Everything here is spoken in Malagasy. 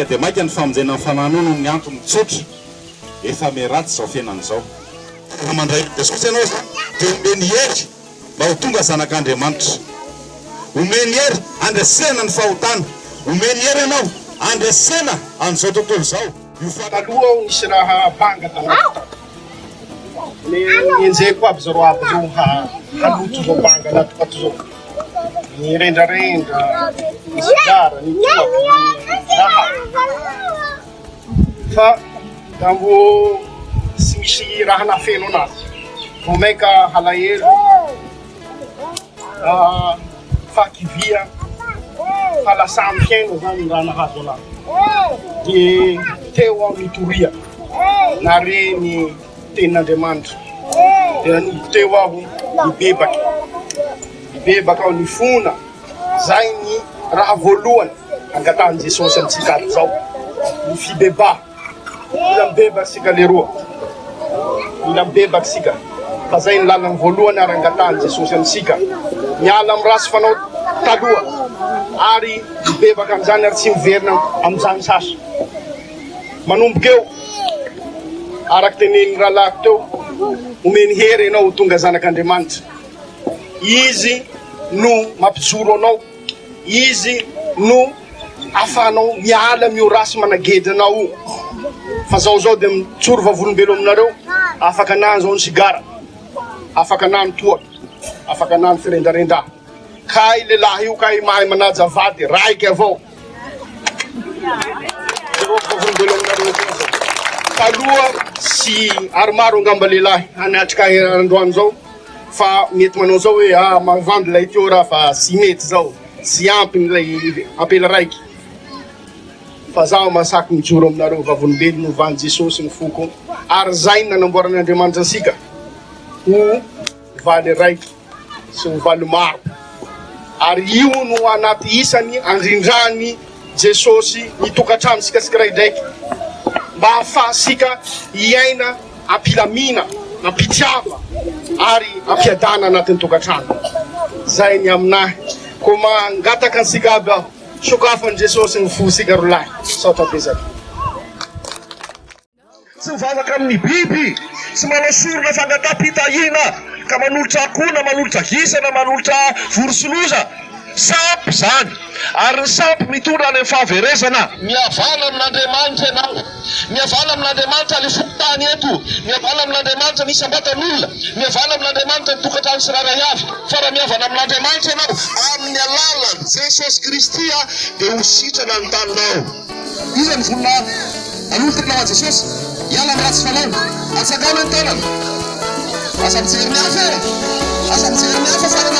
dia maika ny famonjena ny fanahinao noho ny antony tsotra, efa miharatsy izao fiainana izao. Raha mandray an'i Jesosy ianao izany dia omeny hery mba ho tonga zanak'Andriamanitra. Omeny hery handresena ny fahotana. Omeny hery ianao handresena an'izao tontolo izao. Io fa. Taloha aho nisy raha banga tanaty tao. Ny nenjehiko aby zareo aby zao haloto zao banga anatiko ato zao. Ny rendrarendra, ny sigara, ny toaka, ny raha. Fa da mbô tsy misy raha nahafeno anazy. Vao mainka halahelo, fahakivia, fahalasam fiaina zany ny raha nahazo anazy. De teo aho nitoria, nare ny tenin'Andriamanitra. De nanomboka teo aho nibebaky, nibebaka aho nifona. Zay ny raha voalohany angatahan'i Jesosy amintsika ato zao, ny fibebaha. Mila mibebaka isika leroa, mila mibebaka isika fa zay ny lalana voalohany ary angatahan'i Jesosy amintsika, miala amin'ny ratsy fanao taloha ary mibebaka amin'izany ary tsy miverina amin'izany sasy. Manomboka eo, araka tenenin'ny rahalahiko teo, omeny hery ianao ho tonga zanak'Andriamanitra. Izy no mampijoro anao, Izy no afahanao miala amin'io race managedra anao io. Fa zaho zao dia mijoro vavolombelo aminareo, afaka anah zao ny sigara, afaka anah ny toaka, afaka anah ny firendrarendra. Kay lehilahy io kay mahay manaja vady raiky avao. Jereo vavolombelo aminareo koa zao. Taloha sy ary maro angamba lehilahy hanatrika ahy androany zao. Fa mety manao zao hoe ah mavandy lay teo raha fa tsy mety zao, tsy ampy ny lay ampela raiky. Fa zaho masaky mijoro aminareo vavolombelo novan'i Jesosy ny foko ary zay ny nanamboaran'Andriamanitra antsika ho valy raiky sy ho valy maro. Ary io no anaty isany andrindran'i Jesosy ny tokantranontsika tsikiraidraiky mba hahafahantsika hiaina am-pilamina, am-pitiava ary am-piadana anatin'ny tokantrano. Zay ny aminahy. Koa mangataka antsika aby aho, sokafan'i Jesosy ny fosika ry lahy. Misaotra betsaka. Tsy mivavaka amin'ny biby, tsy manao sorona fangataham-pitahiana ka manolotra akoho na manolotra gisa na manolotra vorosiloza. Sampy izany, ary ny sampy mitondra any amin'ny fahaverezana. Mihavana amin'Andriamanitra ianao. Mihavana amin'Andriamanitra ilay fokontany eto. Mihavana amin'Andriamanitra ny isam-batan'olona. Mihavana amin'Andriamanitra ny tokantrano tsirairay avy. Fa raha mihavana amin'Andriamanitra ianao, amin'ny alalan'i Jesosy Kristy, dia ho sitrana ny taninao. Iza no vonona hanolotra ho an'i Jesosy? Hiala amin'ny ratsy fanao. Atsangano ny tanana. Aza mijery ny hafa e! Aza mijery ny hafa fa ianao.